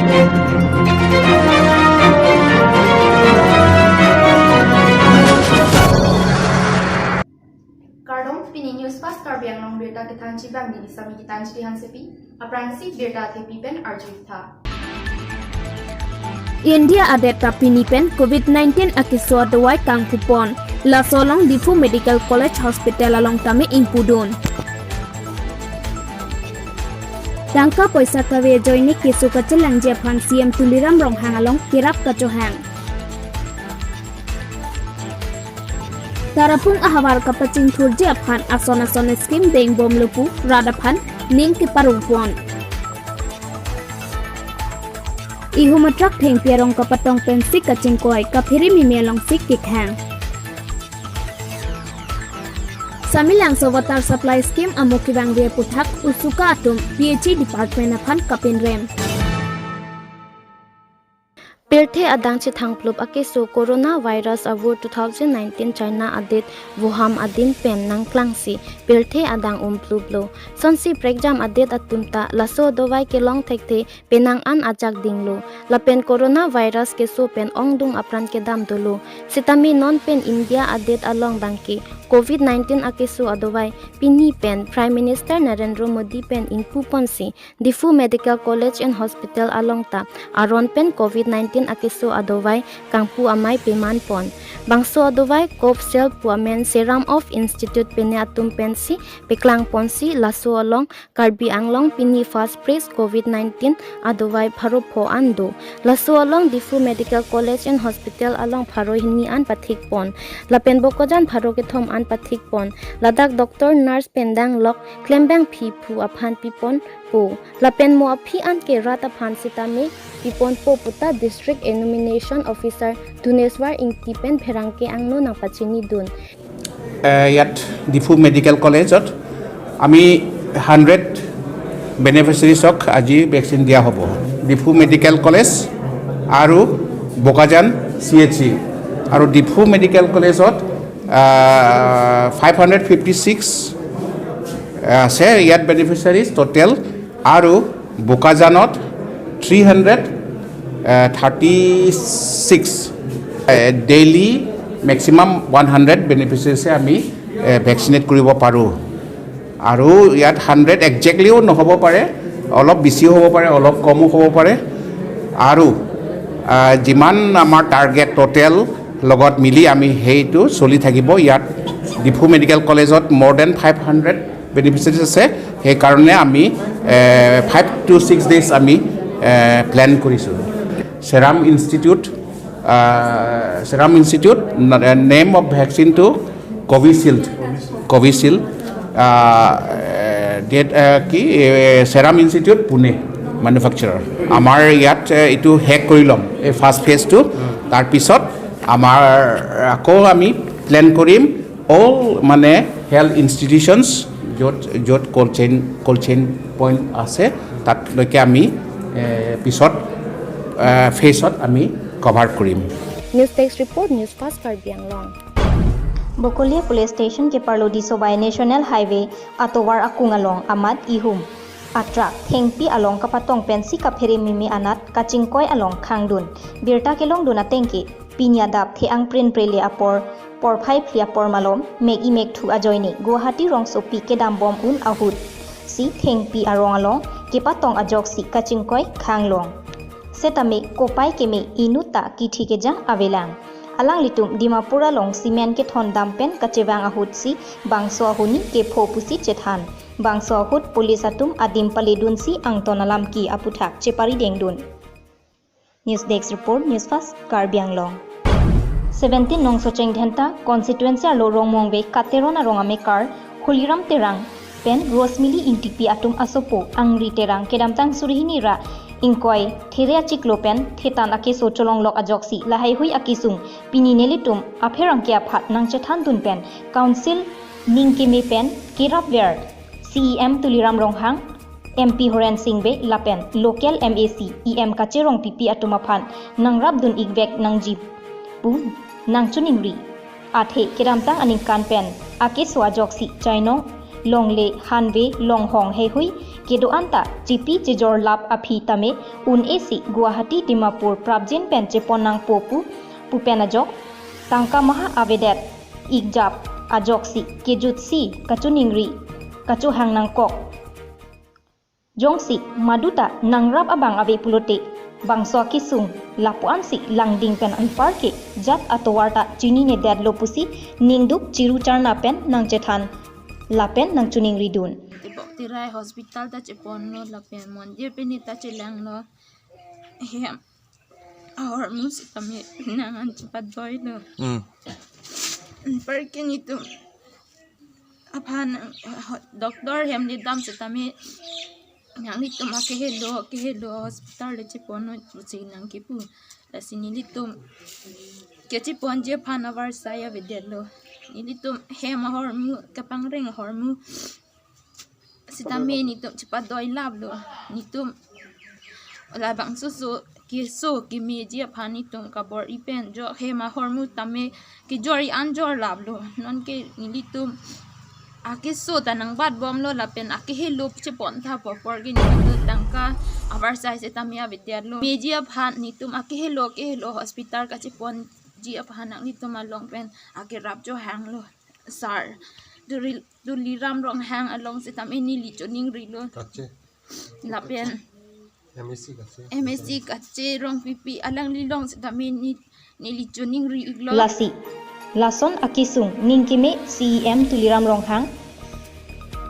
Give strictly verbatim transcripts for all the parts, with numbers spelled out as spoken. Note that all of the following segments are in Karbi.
Kardom, pini News Fast Karbi Anglong birta kethanji abang neli Sami Gitanjali Hansepi, aphrangsi birta thepi pen arju-ik tha. India adet ta pini pen covid nineteen akeso adovai kangpupon. Laso along Diphu Medical College Hospital along tame ingpudun. Tangka poisa kave ajoine keso kachelangji aphan C M Tuliram Ronghang along kerap kachohang. Tarapung ahavar kapachingthurji aphan ason ason scheme dengbomlo pu rat aphan ning keparongpon. Ihum atrak thengpi arong kapatong pensi kachingkoi, kaphere meme alongsi kekhang. Samelangso water supply scheme amo kevangve aputhak USUCA atum P H E department aphan kapinrem. Pirthe adang chethangplup akeso coronavirus avur two thousand nineteen China adet Wuhan adin pen nangklangsi pirthe adang umpluplo. Sonsi prekjam adet atum ta laso adovai kelong thekthe penang an ajak dinglo. Lapen coronavirus keso pen ongdung apran kedam dolo. Sitame non pen India adet along abangke covid nineteen akeso adovai pini pen Prime Minister Narendra Modi pen ingpuponsi Diphu Medical College and Hospital along ta aron pen covid nineteen akeso adovai kangpu amei pemanpon. Bangso adovai Covixel pu amen Serum of Institute pine atum pensi peklangponsi laso along Karbi Anglong pini first phase covid nineteen adovai pharo pho an do. Laso along Diphu Medical College and Hospital along pharo hini an pathikpon. Lapen Bokajan pharo kethom an pathikpon. Ladak doctor, nurse pen danglok klembangphi phu aphan piponpo. Lapen mo aphi an ke rat aphan sitame piponpo puta District Enummeration Officer Dhuneswar Ingti pen pherangke angno nangpachinidun. এ, ইয়াত ডিফু মেডিকেল কলেজত আমি হাণ্ড্ৰেড বেনিফিচিয়াৰিজক আজি ভেকচিন দিয়া হ'ব। Diphu medical college আৰু Bokajan C H C আৰু ডিফু মেডিকেল কলেজত, আ, ফাইভ হাণ্ড্ৰেড ফিফটি ছিক্স আছে ইয়াত বেনিফিচিয়াৰিজ টোটেল, আৰু বোকাজানত three hundred thirty six, daily maximum one hundred বেনিফিচিয়াৰিজে আমি, এ, ভেকচিনেট কৰিব পাৰোঁ। আৰু ইয়াত হাণ্ড্ৰেড একজেক্টলিও নহ'ব পাৰে, অলপ বেছিও হ'ব পাৰে, অলপ কমো হ'ব পাৰে। আৰু, আ, যিমান আমাৰ টাৰ্গেট টোটেল লগত মিলি আমি সেইটো চলি থাকিব। ইয়াত ডিফু মেডিকেল কলেজত more than five hundred beneficiaries আছে, সেইকাৰণে আমি, এ, five to six days আমি, এ, প্লেন কৰিছোঁ। Serum Institute, a, Serum Institute, name of vaccine to Covishield, Covishield, আ, এ, ডেট, এ, কি, এ, Serum Institute Pune manufacturer। আমাৰ ইয়াত, এ, এইটো শেষ কৰি ল'ম, এই ফাৰ্ষ্ট ফেজটো। তাৰপিছত আমাৰ আকৌ আমি প্লেন কৰিম, অল মানে হেল্থ ইনষ্টিটিউশ্যনছ য'ত, য'ত cold chain, cold chain point আছে, তাতলৈকে আমি, এ, পিছত, এ, ফেজত আমি কভাৰ কৰিম। News Desk Report, News Fast Karbi Anglong. Bokolia Police Station keparlo Disobai National Highway atovar akung along amat ihum atrak thengpi along kapatong pensi kaphere meme anat kachingkoi along khangdun. Birta kelongdun atengke, pini adap the-ang prin prele apor, porphai phli apor malom, mek-i mekthu ajoine Guwahati rongsopi kedambom un ahut si thengpi arong along kepatong ajoksi kachingkoi khanglong. Setame kopai keme inut ta kithi kejang avelang. Alanglitum Dimapur along cement kethondam pen kachevang ahut si bangso ahuni kepho pusi chethan. Bangso ahut police atum adim paledunsi angton alam ke aputhak cheparidengdun. News Desk Report, News Fast Karbi Anglong. Seventeen Nongsocheng Dhenta constituency arlo Rongmongve Kateron arong amekar Holiram Terang pen Rosemary Ingtipi atum asopo Angri Terang kedamtang suri hini ra ingkoi there achiklo pen thetan akeso cholonglok ajoksi lahaihui akesung pini nelitum apherangke aphan nangchethandun pen council ningkeme pen kerapver C E M Tuliram Ronghang, M P Horen Sing Bey lapen local M A C, E M Kache Rongpipi atum aphan nangrapdun-ikvek nangji pu nangchoningri. Athe kedamtang aningkan pen akeso ajoksi Chainong longle hanve longhong heihui kedo-an ta chipi chejor lap aphi tame un-e si Guwahati Dimapur prapjin pen chepon nangpo pu pu pen ajok tangka maha avedet ikjap ajoksi kejutsi kachiningri kachohang nangkok. Jongsi maduta nangrap abang ave pulote bangso akesung lapu-ansi langding pen anparke jat atovar ta chininedetlo pusi ningduk chiru charna pen nangchethan lapen nangchiningridun. Tibok tirai hospital ta cheponlo lapen mondir pini ta chelanglo. Hem ahormu sitame nang an chepadoilo. Hmm. Anparke netum aphan, eh, ho-, doctor hem le dam sitame nanglitum akehelo, akehelo hospital le cheponnon pusi nangkipu. Lasi nelitum kecheponji aphan avarsai avedetlo. Nelitum hem ahormu, kapangreng ahormu sitame netum chepadoi laplo. Netum labangso so keso kemeji aphan netum kabor-i pen jo hem ahormu tame kejor-i anjor laplo. Nonke nelitum akeso ta nangbatbomlo lapen akehelo chepontha apor ke netum tangka avarsai sitame avedetlo. Meji aphan netum akehelo kehelo hospital kacheponji aphan nanglitum along pen akerap chohanglo. Sir Tuli-, Tuliram Ronghang along sitame neli chiningrilo. Kache. Lapen M A C kache. M A C kache Rongpipi alanglilong sitame ne-, neli chiningri-iklo. Lasi lason akesung ningkeme C E M Tuliram Ronghang,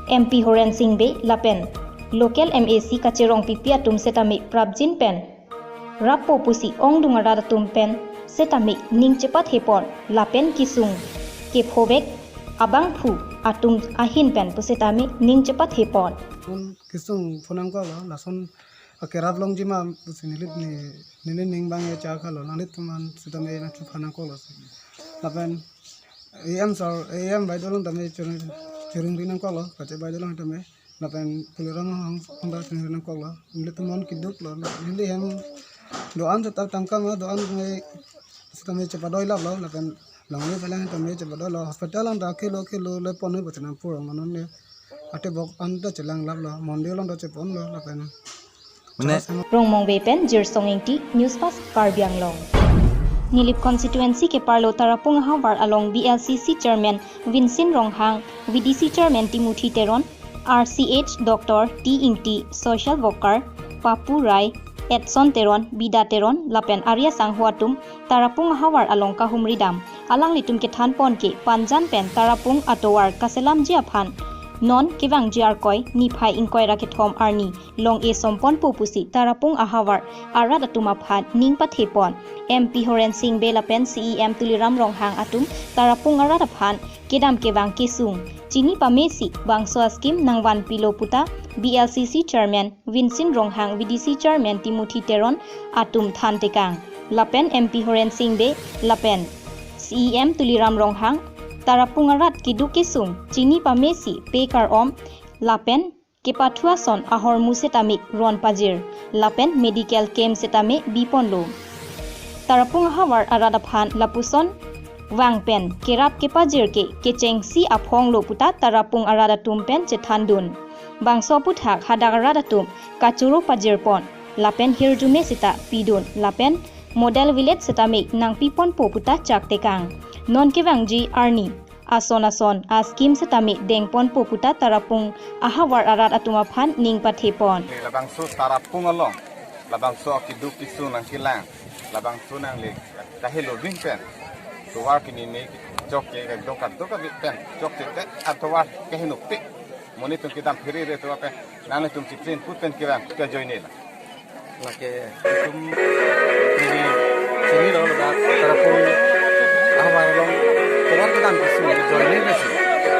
M P Horen Sing Bey lapen local M A C kache Rongpipi atum sitame prapjin pen rappo pusi ongdung arat atum pen sitame ning chepathepon lapen kesung kephovek abangphu atum ahin pen pusitame ning chepathepon. Pon kesung pho nangkoklo, lason akerap longji ma pusi nelitum ne, nelining bang ya chakalo, nanglitum an sitame nangchephan nangkoklo. Lapen A M sir, A M baidolong tame churing, churingri nangkoklo, kache baidolong tame. Lapen Tuliram Ronghang ta churingri nangkoklo. Nelitum non keduklo. Neli hem do-an seta tangka ma do-an me sitame chepadoi laplo. Lapen longle pelang tame chepadoilo. Hospital an ta kelo kelo le ponoi pachenam purong non ne. Atibok an ta chelang laplo. Mondir along ta cheponlo lapen Mane Rongmong Bey pen Jirsong Ingti, News Fast Karbi Anglong. Nilip constituency keparlo Tarapung ahavar along B L C C chairman Vincent Ronghang, V D C chairman Timothy Teron, R C H Doctor T Ingti, social worker Papu Rai, Edson Teron, Bida Teron, lapen ari asangho atum Tarapung ahavar along kahumridam. Alanglitum kethanpon ke panjan pen Tarapung atovar kaselamji aphan non kevangji Arkoi niphai ingkoi ra kethom arni long-e somponpo pusi Tarapung ahavar arat atum aphan ning pathepon. M P Horen Sing Bey lapen C E M Tuliram Ronghang atum Tarapung arat aphan kedam kevang kesung chini pamesi bangso a-scheme nangvanpilo puta B L C C chairman Vincent Ronghang, V D C chairman Timothy Teron atum thantekang. Lapen M P Horen Sing Bey lapen C E M Tuliram Ronghang Tarapung arat keduk kesung chini pamesi pe kar-om lapen kepathu ason ahormu sitame ron pajir lapen medical camp sitame biponlo. Tarapung ahavar arat aphan lapuson vang pen kerap kepajir ke kechengsi aphonglo puta Tarapung arat atum pen chethandun. Bangso aphuthak hadak arat atum kachoro pajirpon lapen hirjume sita pidun lapen model village sitame nangpiponpo puta chaktekang. Non kevangji arni ason ason a-scheme sitame dengponpo puta Tarapung ahavar arat atum aphan ning pathepon. Labangso Tarapung along, labangso keduk kesung nangkelang, labangso nangle kahelo ding pen tovar kinine chokche, ekdom kadokave pen chokche te atovar kaheno pe. Monit atum kedam pherere tovar pen nanglitum chipsin put pen kevang kajoine la. Lake itum neli chinilo ladak Tarapung ahavar along tovar kedam kesung joine besi.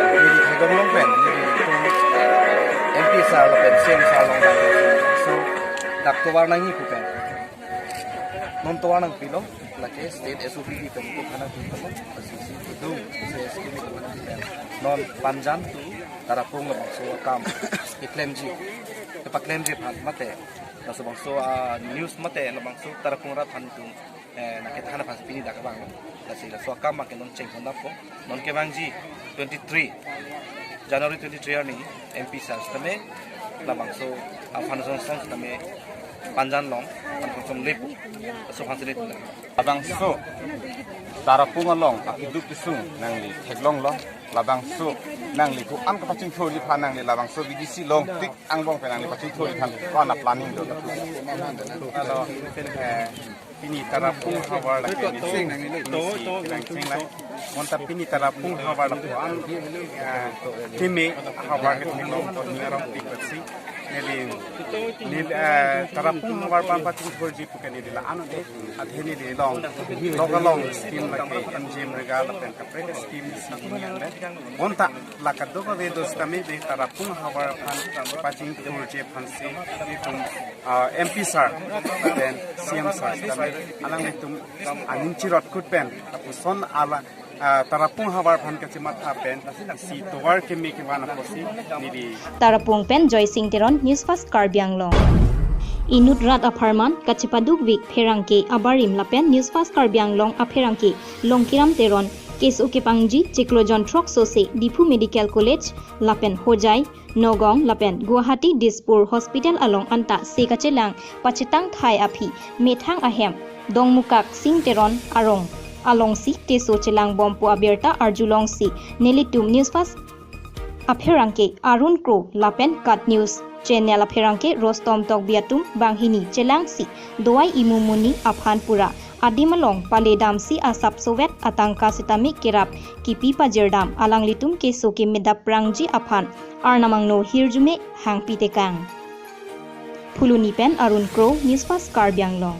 Neli thagom long pen neli itum M P sir lapen C E M sir along dan. So dak tovar nangji pu pen non tovar nangpilo, lake state S O P D pen itum hana pi pen, lasi si itum, si scheme itum hana pi pen. Non panjan tu Tarapung labangso akam keklemji, kepaklemji aphan mate, labangso a-news mate, labangso Tarapung arat aphan itum, eh, nangkethan aphan pini dak abang. Lasi laso akam abang ke non chengpon dampo. Non kevangji twenty-three January twenty-three arni M P sir sitame labangso aphan song song sitame Panjan along aphan song song lip so aphan sini tuna. Labangso Tarapung along akeduk kesung nangli theklonglo, labangso nangli ko-an kapachingthurji aphan nangli labangso V D C along tik angbong pen nangli pachingthurji aphan ko-an planning do? Alo, eh, pini Tarapung havar lake nisi, nisi rangcheng la. Bonta pini Tarapung havar lapu-an, eh, pime havar ke theklong ko ni arong tik si. Neli, neli, eh, Tarapung havar aphan pachingthurji puke neli la-an un-e, athe neli along, lok along scheme lake M G N R E G A lapen kaprek scheme isi hini anle. Bonta la kadokave do sitame de Tarapung havar aphan pachingthurji aphansi itum, ah, M P sir pen C M sir sitame alanglitum aning chirot kut pen lapuson ala, ah, Tarapung havar aphan kachematha pen si tovar keme kevan apotsi neli. Tarapung pen Joy Singh Teron, News Fast Karbi Anglong. Inut rat apharman kachepadukvek pherangke abarim lapen News Fast Karbi Anglong apherangke Longkiram Teron keso kepangji chiklo jon throksose Diphu Medical College lapen Hojai, Nagaon lapen Guwahati Dispur Hospital along anta se kachelang pachetang thai aphi methang ahem Dongmukak Singh Teron arong alongsi keso chelangbom pu abirta arjulongsi nelitum News Fast apherangke Arun Kro lapen KAT News Channel apherangke Rostom Tokbi atum banghini chelangsi dawai imu muni aphan pura adim along paledamsi asapsovet atangka sitame kerap kipi pajirdam alanglitum keso kemedap prangji aphan arnam angno hirjume hangpi tekang. Phuloni pen Arun Kro, News Fast Karbi Anglong.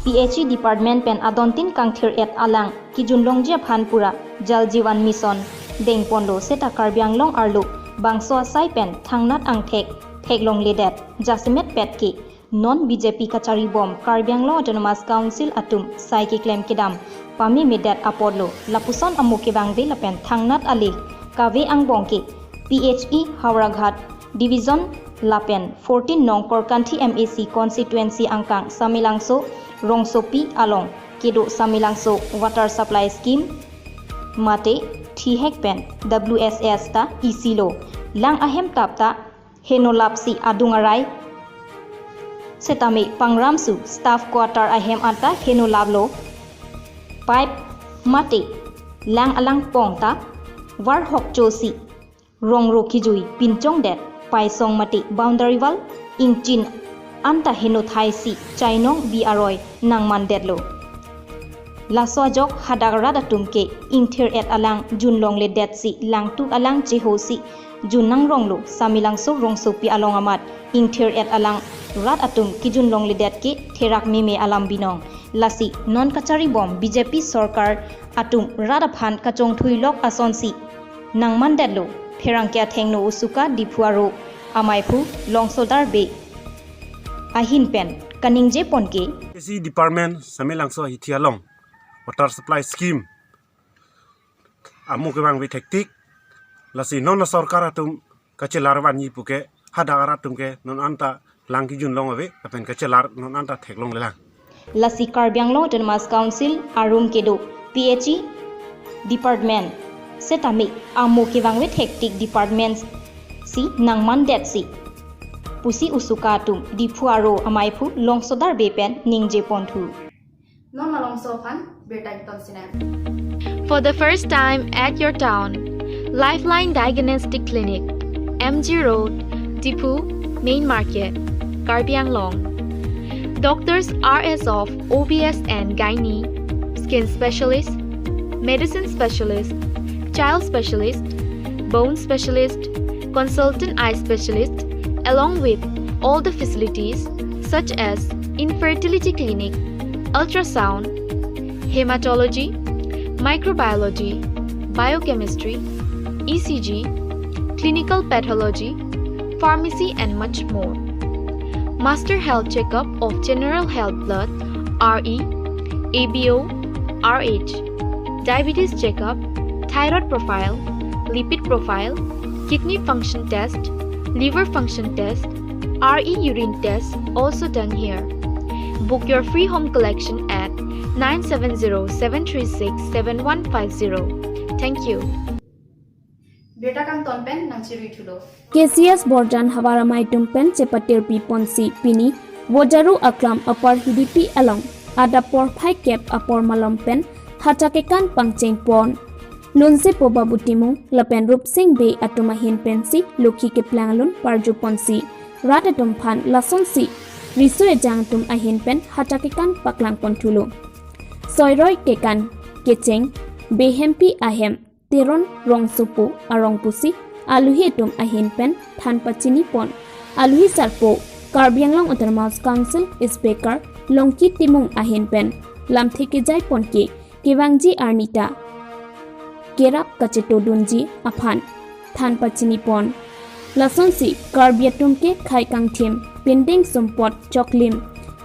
P H E department pen adontin kangthir-et alang kijunlongji aphan pura Jal Jeevan Mission dengponlo seta Karbi Anglong arlo bangso asai pen thangnat angthek theklongledet jasemet pet ke non B J P kacharibom Karbi Anglong Autonomous Council atum sai keklem kedam pamemedet apotlo lapuson amo kevangve lapen thangnat ale kave angbong ke P H E Howraghat Division lapen fourteen nong Korkanthi M A C constituency angkang Samelangso Rongsopi along kedo Samelangso Water Supply Scheme mate thihek pen W S S ta isilo, lang ahem tap ta henolapsi adung arai setame pangramsu staff quarter ahem anta henolaplo, pipe mate lang alangpong ta varhok chosi rongro kijui pinchongdet, paisong mate boundary wall ingchin anta henothaisi chainong bi aroi nangmandetlo. Laso ajok hadak rat atum ke ingthir-et alang junlongledetsi langtuk alang chehosi jun nangronglo. Samelangso Rongsopi along amat ingthir-et alang rat atum kijunlongledet ke therak meme alam binong. Lasi non kacharibom B J P sorkar atum rat aphan kachongthuilok asonsi nangmandetlo. Pherangke athengno usuka Diphu aro amaiphu Longsodar Bey ahin pen kaningje ponke. P H E department Samelangso ahithi along water supply scheme amo kevangve thektik. Lasi non sorkar atum kachelar vanji puke hadak rat atum ke non anta lang kijunlong ave lapen kachelar non anta theklonglelang. Lasi Karbi Anglong Autonomous Council arum kedo P H E department setame amo kevangve thektik department si nangmandetsi pusi usuka atum Diphu aro amaiphu Longsodar Bey pen ningje ponthu. Non malongso aphan birta ington sinem. For the first time at your town, Lifeline Diagnostic Clinic, M G Road, Diphu, Main Market, Karbi Anglong. Doctors are as of O B S and Gynae, skin specialist, medicine specialist, child specialist, bone specialist, consultant eye specialist, along with all the facilities such as infertility clinic, ultrasound, hematology, microbiology, biochemistry, E C G, clinical pathology, pharmacy, and much more. Master health checkup of general health blood, R E, A B O, R H, diabetes checkup, thyroid profile, lipid profile, kidney function test, liver function test, R E urine test also done here. Book your free home collection at nine seven zero seven three six seven one five zero. Thank you. Birta kangton pen nangchirui thulo. K C S Borjan havar amei atum pen chepatirpi ponsi pini Vojaru Aklam Upper Hidipi along adap porphai kep apor malom pen hacha kekan pangcheng pon. Lunsepo Babu Timung lapen Rupsing Bey atum ahin pensi lokhi keplang alun parju ponsi rat atum aphan lasonsi riso ejang atum ahin pen hacha kekan paklang pon thulo. Soiroi kekan kecheng Behempi ahem Teron Rongsopo arong pusi aluhi atum ahin pen than pachini pon. Aluhi sarpo Karbi Anglong Autonomous Council Speaker Longki Timung ahin pen lamthe kejai pon ke kevangji arni ta kerap kachetodunji aphan than pachini pon. Lasonsi Karbi atum ke khei kangthim, pindeng sumpot choklim,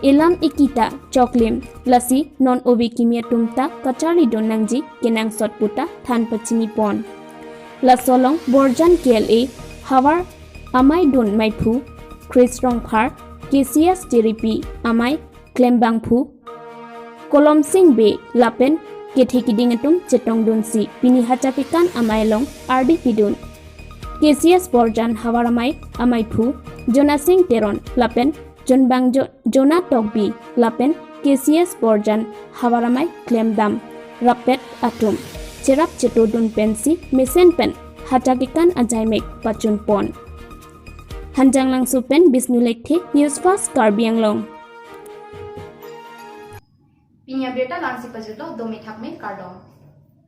elam ekita choklim, lasi non ove kimi atum ta kacharlidun nangji kenangsot puta than pachini pon. Laso along Borjan K L A havar amei dun meiphu Chris Rongphar, K C S tiripi amei klembangphu Kolomsing Bey lapen kethe kiding atum chetongdunsi pini hacha kekan amei along ardi pidun. K C S Borjan havar amei ameiphu Jonasing Teron lapen Jonbang Jo-, Jona Tokbi lapen K C S Borjan havar amei klemdam rappet atum cherap chetodun pensi mesen pen hacha kekan ajaimek pachun pon. Hanjanglangso pen Bisnu Lekthe, News Fast Karbi Anglong. Pini abirta la-ansi pajutlo, dome thakme, kardom.